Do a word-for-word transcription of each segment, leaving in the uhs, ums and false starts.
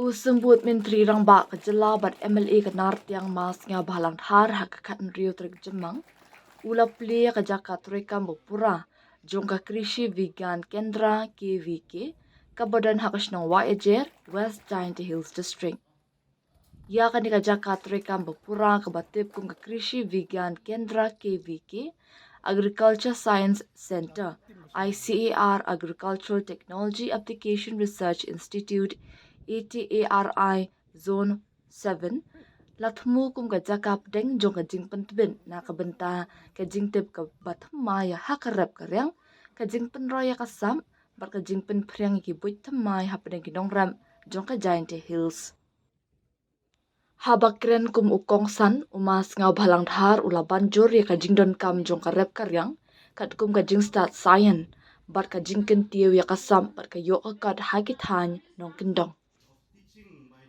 U Symbud Myntri Rangbah ka jylla bad M L A ka Nartiang, Ma Sniawbhalang Dhar, ha ka khatynriew tarik Jymmang, u la plie ka jaka treikam ba pura jong ka Krishi Vigyan Kendra, K V K, kaba don ha ka shnong Wahiajer, West Jaintia Hills District. Ya kani ka jaka treikam ba pura, kaba tip kum ka Krishi Vigyan Kendra, K V K, Agriculture Science Centre, I C A R, Agricultural Technology Application Research Institute, A T A R I, Zone seven, la thmu kum ka jaka pdeng jong ka jingpyntbit na ka bynta ka jingtip kaba thymmai ha ka rep ka riang, ka jingpynroi ya ka sap, bad ka jingpynphriang ya ki buit thymmai hapdeng ki nongrep jong ka Jaintia Hills. Haba kren kum u kongsan, u Ma Sniawbhalang Dhar u la ban jur ya ka jingdonkam jong ka rep ka riang, katkum ka jingstad science, bad ka jingkyntiew ya ka sap, bad ka yoh ka kot ha ki thaiñ nongkyndong.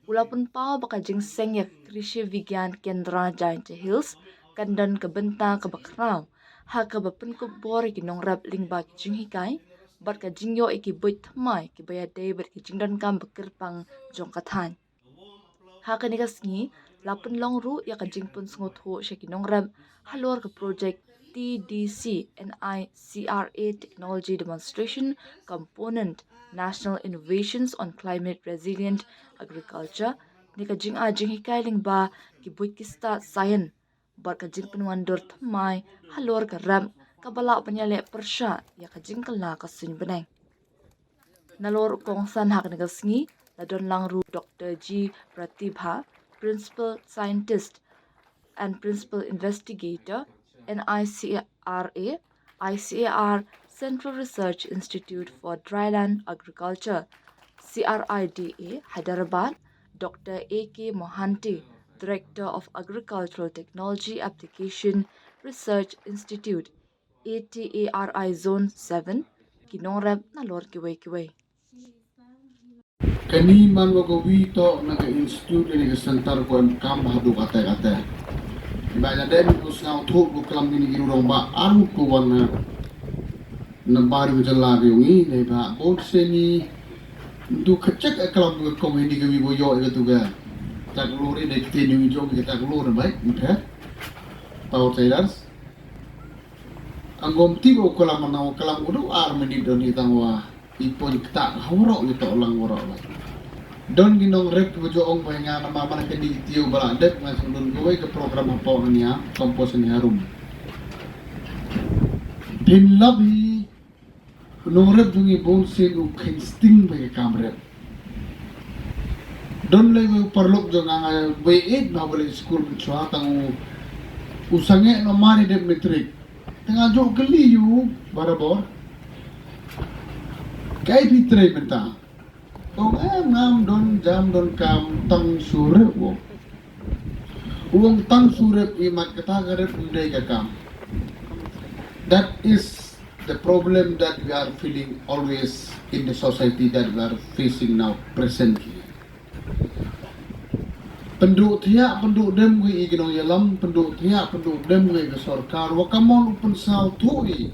U la pynpaw ba ka jingseng ya ka Krishi Vigyan Kendra Jaintia Hills kan don ka bynta kaba khraw, ha kaba pynkup bor ya ki nongrep lyngba ki jinghikai, bad ka jingyoh ya ki buit thymmai kiba ïadei bad ki jingdonkam ba kyrpang jong ka thaiñ. Ha kani ka sngi, la pynlong ruh ya ka jingpynsngewthuh sha ki nongrep halor ka project T D C N I C R A Technology Demonstration Component, National Innovations on Climate Resilient Agriculture, ne ka jingai jinghikai lyngba ki buit ki stad science, bad ka jingpynwandur thymmai halor ka rep, kaba lah ban ïaleh pyrshah ya ka jingkylla ka suiñbneng. Nalor u kongsan ha kani ka sngi, la don lang ruh Doctor G Pratibha, Principal Scientist and Principal Investigator, N I C R A, I C A R, Central Research Institute for Dryland Agriculture, C R I D A, Hyderabad, Doctor A K Mohanty, Director of Agricultural Technology Application Research Institute, A T A R I Zone seven, ki nongrep nalor kiwei kiwei. Kani man wa ka wi toh na ka institute ne ka center ko em kam hadooh kate kate. Ba na dem ko sngewthuh ko klam kini ki rangbah ar ngut ko wan na, na bar ka jylla ka yong i, ne ba bun sien i ndu kachek e klam ko kong ini ka wi bo yoh ka tu ka. Tak lori de kti ni jong ka tak lori bai, okay? Power tillers. Angom ti ko klam na klam ko du ar minit don i tang wa i pon kta ha waroh i toh lang waroh la. Don ki nongrep ki ba ju ong ba nga na ma man ka ni ki tiu ba la dep nga sung don ko wei ka program hapoh ni ha campus ni harum. Phin lap hi nongrep jong i bun sien u khen sting ba ka kam rep. Don le wei u paralok jong nga, nga wei eight ma wei school bin chwa tang u, u sangeh no mari dep matric. Tang nga ju kylli u barabor. Kai phi trei mynta. Ong em ngam don jam don kam tang surep wo. U ong tang surep i mat kata ka rep ym dei ka kam. That is the problem that we are feeling always in the society that we are facing now presently. Pynduh thiah, pynduh dem ko i ki nongïalam, pynduh thiah, pynduh dem ko i ka sorkar, wa kammon u pynsngewthuh i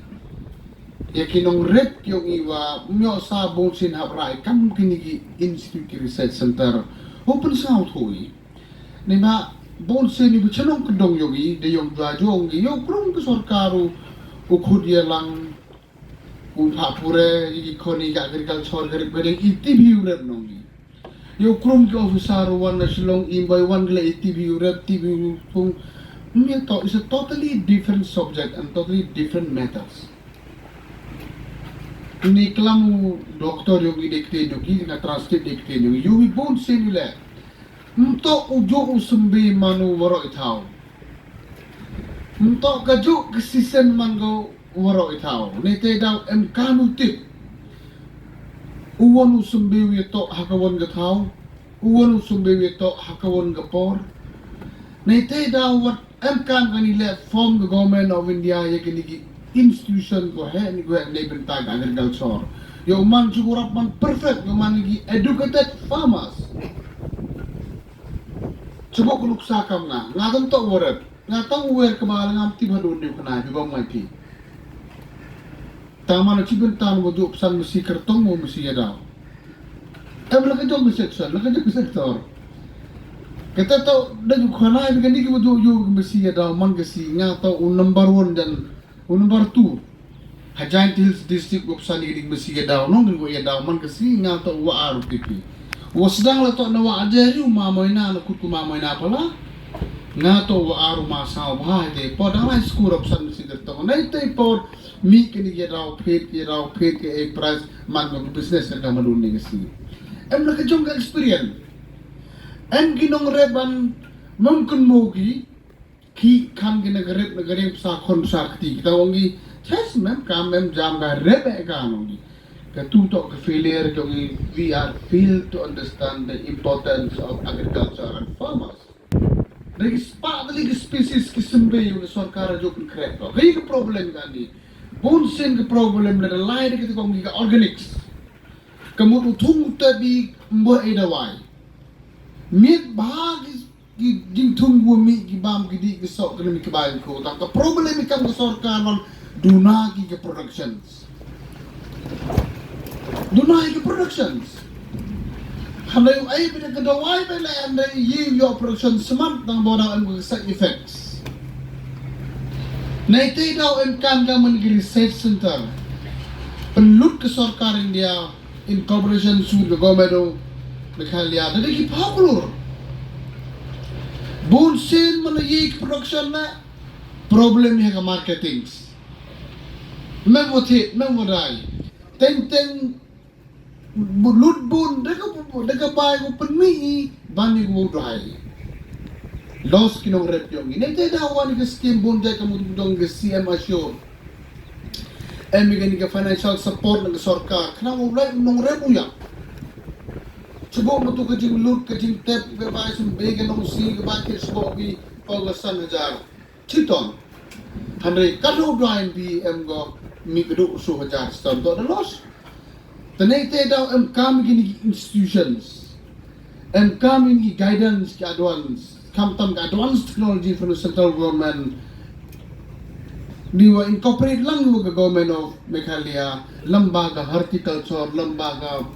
ya ki nongrep yong i wa ym yoh sa bun sien hap rai kam kini ki institute ki research center. U pynsngewthuh i. Ni ma bun sien i ba chnong kyndong yong i, de yong jua jong i, yow krum ki sorkar u, u khut ïalang, u pha pure, i khon i ka agriculture ka rep ka dei i tip hi u rep nong i. Yow krum ki officer u wan na Shillong i bai wan ki le i tip hi u rep, tip hi u pung. Ym ya toh, it's a totally different subject and totally different matters. Ni klam u doctor yong i de kti yong i, na translate de kti yong i, yow i bun sien i le. Ym toh u ju u symbi man u waroh i thaw. Ym toh ka ju ka sisen man ko waroh i thaw. Neite daw em kam u tip. U wan u symbi u ya toh ha ka wan ka thaw. U wan u symbi u ya toh ha ka wan ka por. Neite daw wat em kam kani le form ka Government of India ya kini ki institution ko he ni ko he nei bynta ka agriculture. Yow man ju ko rap man perfect, yow man ki educated farmers. Chubuk nuksa kam nga, nga tang toh waret, nga tang wer ka ba ngam tip hadooh ni u khnai, bi bam ngai phi. Tang man chi bynta mo ju psan masi kyrtong mo masi yadaw. Em la ka jong ka section, la ka jong ka sector. Kata to da ju khana ka ni ki ba ju ju ka masi ya daw man ka si nga to u number one dan u number two. Ha Jaintia Hills District wa psani ka ni ka masi ya daw nong ka ni ya daw man ka si nga to wa aru tipi. Wa sdang la to na wa aje ri u ma moina na kut ku ma moina pala. Nga to wa aru ma sa wa ha te po dang lai skur op san masi ka to. Nai te po mi ka ni ya daw phet ya daw phet ke e price man ka business ka ma dun ni ka si. Em la ka jong ka experience. Em ki nongrep ban mem kun mo ki, ki khan ki na ka rep na ka rep sa khon sa kti. Kita ong ki, "Yes, mem kam em jam ka rep e ka," nong ki. Ka tu to ka failure ka ong ki, we are fail to understand the importance of agriculture and farmers. Dari ki spah dari ki species ki symbe yung sorkar jok krek to. Ka problem ka ni. Bun sien ka problem la da lai da ka kong ki ka organics. Ka mut u thung u te bi mbo e dawai. Miet ba ki, ki jingthung wa mi ki bam ki di ki sok ka mi ki bai ko. Ta ka problem i kam ka sorkar man duna ki ka productions. Duna ki ka productions. Hana yu ai bi da ka dawai ba la anda yi yo production semat dang boda em ka side effects. Nai te daw em kam ka man ki research center. Penlut ka sorkar India in cooperation su ka government of Meghalaya. Da ki phaw klur. Bun sien man yi production na problem ya ka marketing. Mem wa thi, mem wa dai. Teng teng bu lut bun da ka bu, da ka bai ku penmi i ban ni ku dai. Loss ki nongrep yong i. Nai te daw wan ka scheme bun da ka mu dong ka C M Assure. Em i ka ni ka financial support na ka sorkar. Kena u lai nongrep u ya. Chibok matu ka jinglut ka jingtep ka bai sum be ka nong si ka bai ke chibok bi pau ka san hajar. Chiton. Hynrei ka lo dwai bi em go mi ka du su hajar ston to da loss. Te nai te daw em kam ki ni institutions. Em kam ki guidance ki advance. Kam tam ka advance technology from the central government. Ni wa incorporate lang wa ka government of Meghalaya. Lamba ka horticulture, lamba ka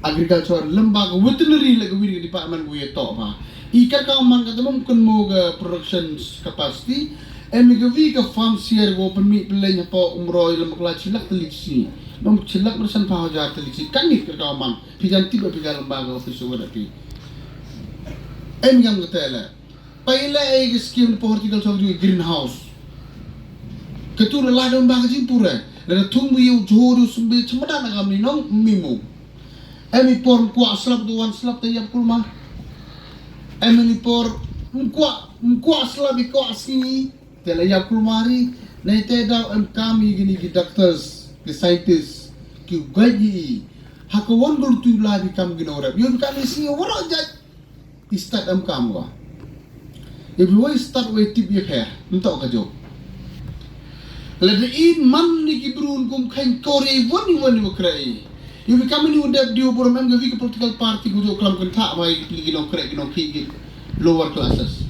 agriculture, lamba ka veterinary la ka wi ka department wi to ba. I ka ka man ka tamam kun mo ka production capacity. Em ka wi ka farm share wo pen mi pelen po umroi lamba kala chilak teliksi. Nom chilak persen pa hajar teliksi. Kan ni ka ka man. Pijan tiba pijan lamba ka office wo da pi. Em yang ka tele. Paila e ki scheme po horticulture ki greenhouse. Katu la la dong ba ka jingpure. La da thung bu yu jor yu sumbe chamadan na kam ni nong mimu. Em i por mkwa slap du wan slap te yap kulma. Em i por mkwa, mkwa slap i kwa si te la yap kulma ri. Nai te daw em kam i gini ki doctors, ki scientists, ki guide i. Ha ka wan gul tu la bi kam gino rep. Yun kam i si wara jai. I start em kam wa. If you want start wa tip ya khe, nto ka jo. Lada i man ni ki brun kum khain kore wani wani wa kre i. If you come in with that due burum em ka wi ka political party ku jo klam kan tha wa i pli ki nong kre ki nong ki ki lower classes.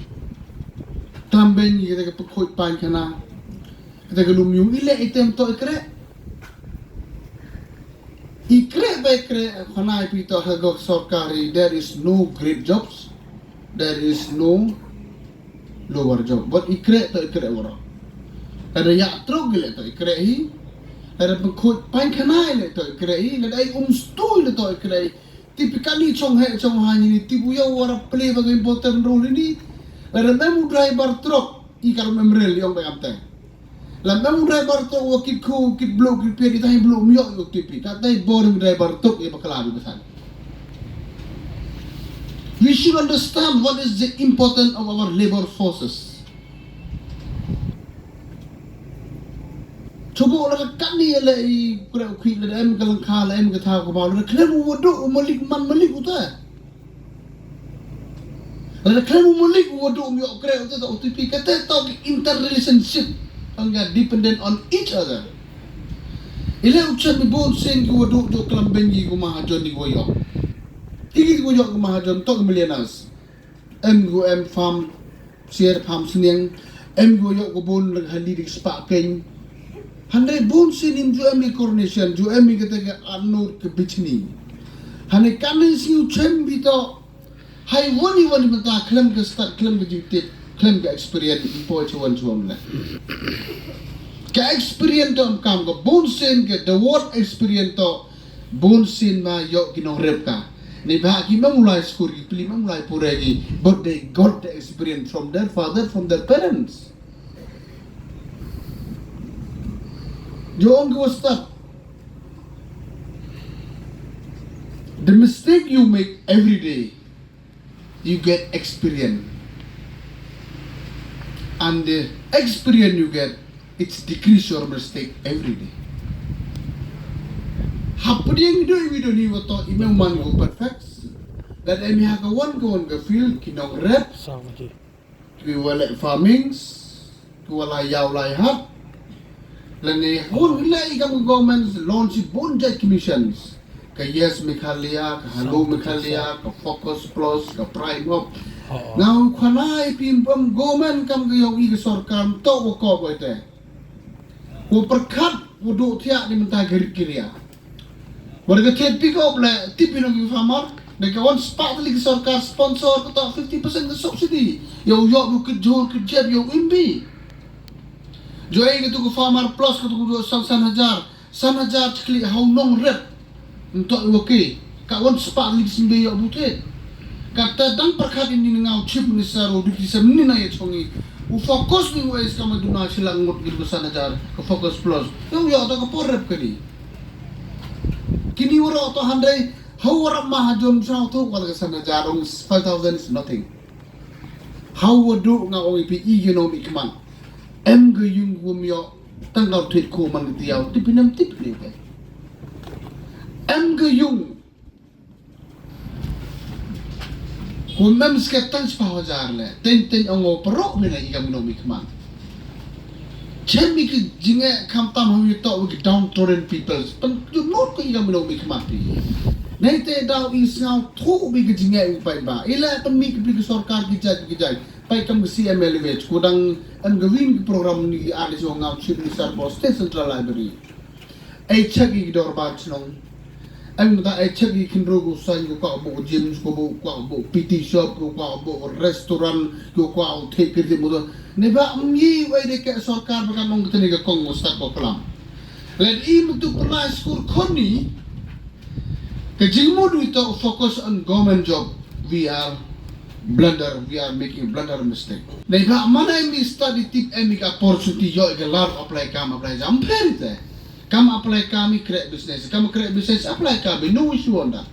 Klam ben i ka ka pkhoi pan khana. Ka ka lum yung i le i tem to i kre. I kre ba i kre, khana i pi to ha go sorkari, there is no great jobs, there is no lower job. But i kre to i kre waro. Lada ya trok i le to i kre hi. Lada pkhoi pan khana i le to i kre hi. Lada i um stu i le to i kre hi. Tipi kani chong he chong ha ni tipu ya wara play ba important role ni. Lada mem u driver truck i kar mem rel yong ba am te. La mem driver truck wa kit khu, kit blo, kit pia, di tai blo, myok, yok tipi. Ka tai boring driver truck ya bakla bi pesan. We should understand what is the importance of our labor forces. Chubo la ka kani ya le i kura u khi la em ka langkha la em ka tha ka ba la khlem u wadu u malik man malik u ta. La khlem u malik u wadu u myok kre u ta u tipi ka te to ki interrelationship. Ong ka dependent on each other. Ile u chem i bon seng ki wadu jo klam ben ki ku mahajon ni ku yok. Iki ku yok ku mahajon to ki millionaires. Em ku em farm, share farm sniang, em ku yok ku bon la hali di spa keng. Hande bon sien im ju em i coronation, ju em i kata ka anur ke bichni. Hane kani sñiaw chem bito. Hai wani wani mynta khlem ka stad, khlem ka jingtip, khlem ka experience, i poi chwa chwa le. Ka experience to em kam ka bun sien ka, the word experience to bun sien ma yoh ki nongrep ka. Neibhah ki mem u lai skur ki pli, mem u lai pure ki, but they got the experience from their father, from their parents. Jooh ong ki wa stad. The mistake you make every day, you get experience. And the experience you get, it's decrease your mistake every day. Hapdiang du i video ni wa to i mem man ko perfect. That em ha ka wan ko wan ka field ki nongrep. Ki wa leh farmings, ki wa lai yaw lai hat. Lane hun le i kam government launch i bun jait ki missions. Ka Yes Meghalaya, ka Hello Meghalaya, ka Focus Plus, ka Prime Hub. Nga u khana i phi em government kam ka yong i ka sorkar to wa ko wa te. Wa pyrkhat wa duh thiah ni mynta ka ri-, ka ria. Wa da ka thied pick up le, tip i nong ki farmer, da ka wan spah tylli ka sorkar sponsor ka to fifty percent ka subsidy. Yow yoh yow kit jhur kit jep yow imbi. Jooh e ka tu ka Farmer Plus ka tu ka san, san hajar, san hajar chikli ha u nongrep. Ntok i wa ki, ka wan spah tylli ki symbai yoh buthe. Kata dang pyrkhat ini nga u Chief Minister u Deputy Minister ini na ya chong i. U focus ni u ais kam duna chilak ngut gitu ka san hajar, ka Focus Plus. Yow yoh to ka por rep kani. Kini waroh to handai, ha u warap mahajon sa u tu wa la ka san hajar, ong five thousand is nothing. Ha u wa duh nga ong i phi i ki nong mi kman. Em ka yung kum yoh, tang ka u thied ko man ka tiaw, tip i nem tip ni te. Em ka yung. Kum em sket tang spah hajar le, teng teng ong o parok mi na i kam nong mi kman. Chem i ki jingeh khamtam ha u yoh to wa ki downtrodden peoples. Pynjumut ko i kam nong mi kman phi. Nei te daw i sñiaw thu bi ki jingeh i pai ba. I le pynmih ki pli ki sorkar ki jait ki jait. Pai kam ka C M L V H, ko dang em ka win ki program ni ar di song ngau Chief Minister bo State Central Library. Ai check i ki dorbar chnong. Em da ai check i khynroo ko sain ko kwah bo gym, ko bo kwah bo P T shop, ko kwah bo restaurant, ko kwah bo thik kir mo. Neibhah ym ye wai de ka sorkar ba ka nong ka tani ka kong mo stad ko klam. Led i mutu pynlai skur khoni. Ka jingmut wi to focus on government job, we are blunder, we are making blunder mistake. Neibhah mana em i stad i tip em i ka opportunity yoh i ka lar apply kam apply jam pher i te. Kam apply kam i create business, kam create business apply kam i no issue onda.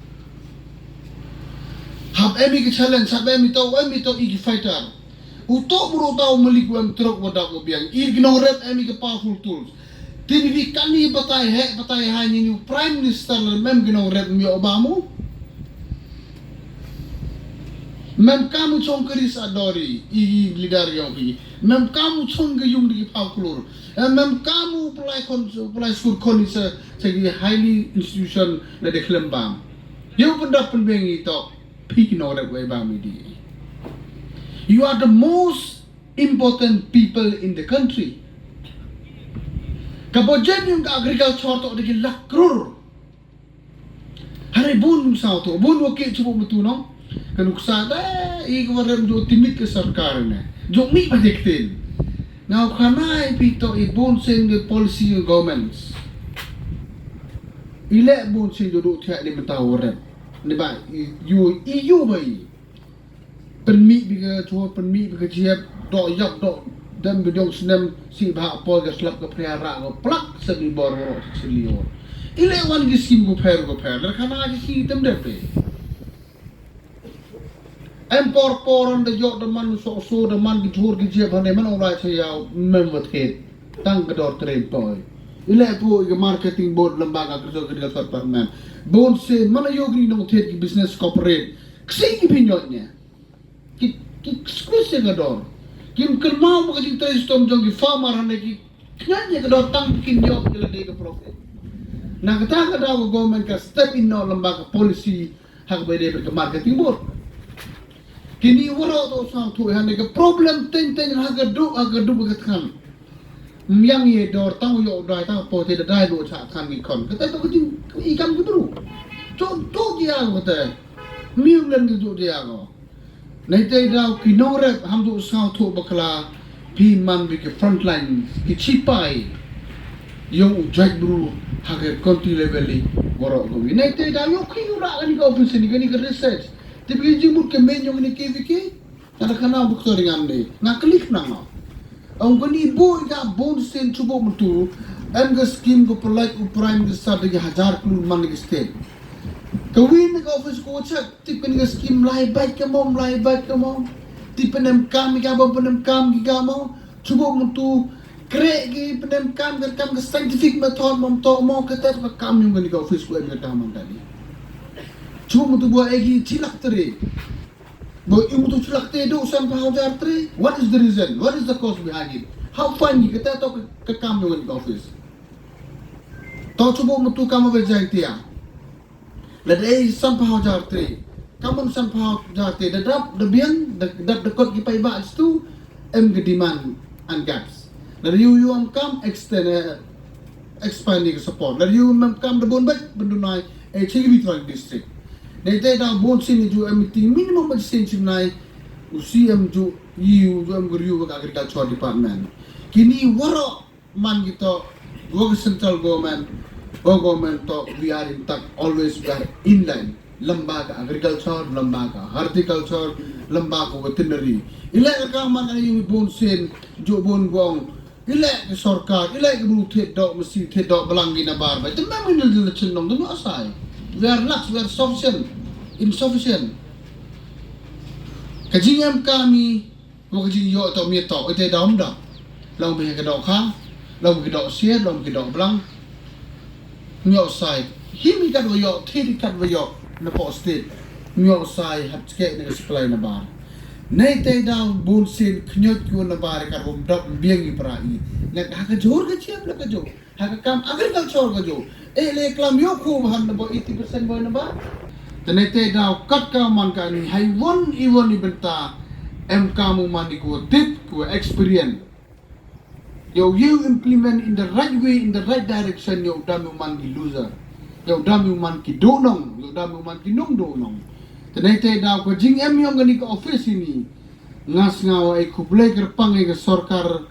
Hap em i ka challenge, hap em i to, em i to i ki fighter. U to bru ta u malik wa em trok wa dap wa biang. I ki nongrep em i ka powerful tools. Ti ni wi kani batai he, batai ha ni ni Prime Minister le mem ki nongrep mi o ba mu. Mem kam u chong ka ri sa dori, i, i leader yong i. Mem kam u chong ka yung di ki pau klur. Eh, mem kam u pulai kon, pulai skur kon i sa, sa ki highly institution le de khlem bam. Yow pyndap pynbeng i to. Phi ki nongrep wei ba mi di. You are the most important people in the country. Ka budget yung ka agriculture to da ki lak krur. Hare bun nuksa to, bun wa ki chubu mutu nong. Ka nuksa da, i ka warem do timit ka sorkar ne. Jong mi ba diktin. Nga u khana i phi to i bun sien ka policy yung governments. I le bun sien do do thiah ni mata warem. Ni ba, i, yu, i yu ba i. Pynmih bi ka chua, pynmih bi ka chiap, doh yap, doh dem bi dong snem, si bha poi ka slap ka phria ra ka plak, sa bi bor waro sa chili waro. I le wan ki skim ko pher ko pher, der khana ki si tem der pe. Em por por da yoh da man so so da man ki chur ki chiap hane man ong lai cha yaw mem wa thied. Tang ka dor train poi. I le pu i ka marketing board lamba ka kriso ki ka sot par mem. Bon se man yoh ki nong thied ki business corporate. Ksi ki bi nyot ne. Ki, ki squeeze ya ka dor. Kim kynmaw ba ka jingtrei stom jong ki farmer hane ki kñiat ya ka dor tang kin yoh ki la dei ka profit. Na kata ka daw ka government ka step in noh lamba ka policy ha ka bai dei ka marketing board. Kini waroh to sang thu hane ka problem teng teng ha ka du, ha ka du ka than. Myang ye dor tang yoh dai tang po te da dai do cha than ki khon. Kata to ka jing i kam ki bru. Tun tu dia ko te. Miu len ki tu dia ko. Neitæ daw ki nongrep ham du sngewthuh bakla, phi man wi ki frontline, ki chipai yong u jaitbru ha ka county level i waroh kawi. Neitæ daw yoh ki u rah kani ka office ini, kani ka research. Tip ki jingmut ka main yong ini K V K. Nga da khana u doctor i ngam ni, nga klik nang o. Ong kani boi ka bun sien chubo mutu, em ka scheme ko pynlait u Prime Minister da ki hajar klur man ki state. Kawi na ka office ko chak, tip kani ka scheme lai bait ka mo, lai bait ka mo. Tip pynemkam ki ka mo, pynemkam ki ka mo. Chubo mutu, kreh ki pynemkam ka kam ka scientific method mo, to mo, kata ka kam yong kani ka office ko em ka kam kani. Chubo mutu bo e ki chilak tre. Bo i mutu chilak te du sanphaw hajar tre. What is the reason? What is the cause behind it? How fine ki kata to ka, ka kam yong ka office. To chubo mutu kam wa jai tia. Lada e sanphaw hajar tre. Kam mon sanphaw hajar tre. Da dap, da biang, da dap da kot ki paidbah stu, em ka demand and gaps. Lada yow yow em kam extend, eh, expand ka support. Lada yow em kam da bun bait, bun du nai, eh, chi ki wi trai district. Neitæ daw bun sien i ju em meeting minimum bait sien chi nai, u C M ju, i u ju em guriu wa ka agriculture department. Kini waroh man ki to, wa ka central government, wa government to, we are in touch, always we are in line. Lamba ka agriculture, lamba ka horticulture, lamba ka veterinary. Ile ka man ani bun sien, ju bun gong, ile ka sorkar, ile ka bru thied doh masi, thied doh blang ki nabar. Ba, te mem ni le chin nong, te no asai. We are lax, we are sufficient, insufficient. Ka jingem kami, wa ka jingyoh to mi to, ite dom da. Long bi ka doh kha, long bi ka doh siat, long bi ka doh blang. Nyoh sai. Him i kat wa yoh, thied i kat wa yoh, na po state. Nyoh sai, hap chke na ka supply nabar. Neitæ daw bun sien khñiot ki wa nabar i kat wa mdap mbiang i pra i. Ngat ha ka jhur ka chiam la ka jhur. Ha ka kam agriculture ka ju. E le klam yoh khu bahan na bo eighty percent boi na ba. Te neitæ daw kat ka man kani hei won i won i bynta em kam u man i ku tip ku experience. Yow yow implement in the right way, in the right direction, yow dam u man ki loser. Yow dam u man ki doh nong, yow dam u man ki nong doh nong. Te neitæ daw ka jingem yong kani ka office ini. Nga sngaw e khublei kyrpang e ka sorkar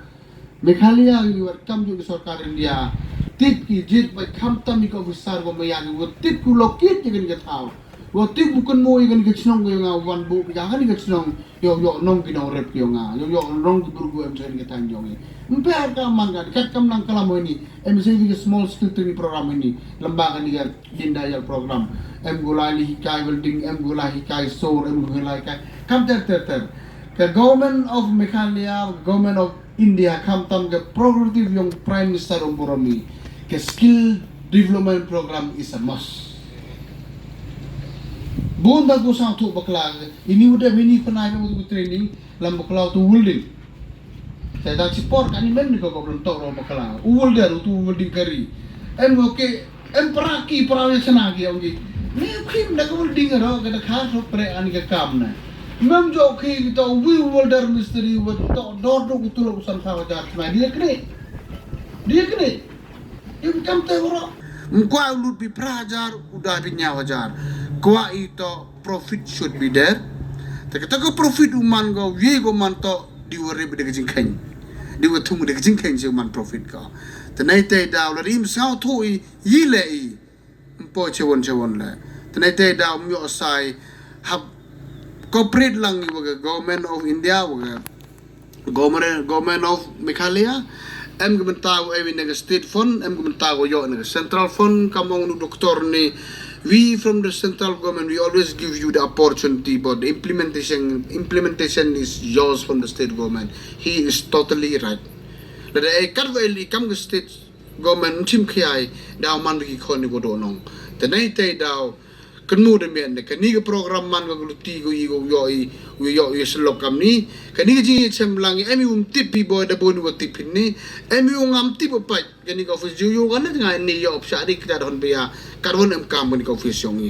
Meghalaya ini wat kam ju ki sorkar India. Tip ki jit bait khamtam i ka officer wa maya ki wa tip ku lokit ya kani ka thaw. Wa tip bu kynmo ya kani ka chnong ka yong nga wan bu ya kani ka chnong yow yoh nong ki nongrep ki yong nga. Yow yoh nong ki bru ku em sa kani ka tang yong i. Mpe ar ka man ka kat kam nang kalam ini. Em sa ki small scale training program ini. Lamba kani ka Deen Dayal program. Em gulai li hikai welding, em gulai hikai sor, em gulai hikai. Kam ter ter ter. Ka Government of Meghalaya, Government of India, khamtam ka prerogative yong Prime Minister yong burom i. Ka skill development program is a must. Bun da ku sang tu bakla, ini udah ini pernah ka training, lam bakla tu welding. Te da chi por kani men ni ko ko bron to ro bakla. U welder, u tu welding kari. Em ko ke, em pra ki, pra ya chana ki, ong ki. Ni khim da ka welding ro, ka da kha so pre ani ka kam na. Mem jo ki to wi welder mistri wa to dor do ku tu lo san sa hajar chana. Dia kene. Dia kene. Im kam te waro. Mkwa u lut bi pra hajar, u da bi nyaw hajar. Kwa i to profit should be there. Te kata ka profit u man ko, ye ko man to, di wa rip de ka jingkheng. Di wa thung de ka jingkheng si u man profit ko. Te neitæ daw la rim saw tho i, yi le i. Mpo chewon chewon le. Te neitæ daw myo sai hap cooperate lang i wa ka Government of India, wa ka Government, Government of Meghalaya, em ka bynta u em na ka state fund, em ka bynta u yoh na ka central fund, kam ong nu doctor ni, we from the central government, we always give you the opportunity, but the implementation, implementation is yours from the state government. He is totally right. Lada e kat wa e li kam ka state government chim khiai, daw man ki khon ni ko do nong. Te neitæ daw, Kynmu da mian de, kani ka program man ka luti ko i ko yoh i, ko yoh i selok kam ni. Kani ka jingchem lang i, em i um tip i boi da bun wa tip ni. Em i um ngam tip u pait, kani ka office ju yoh kan nga ni yoh psa di kita don bia. Karwan em kam kani ka office yong i.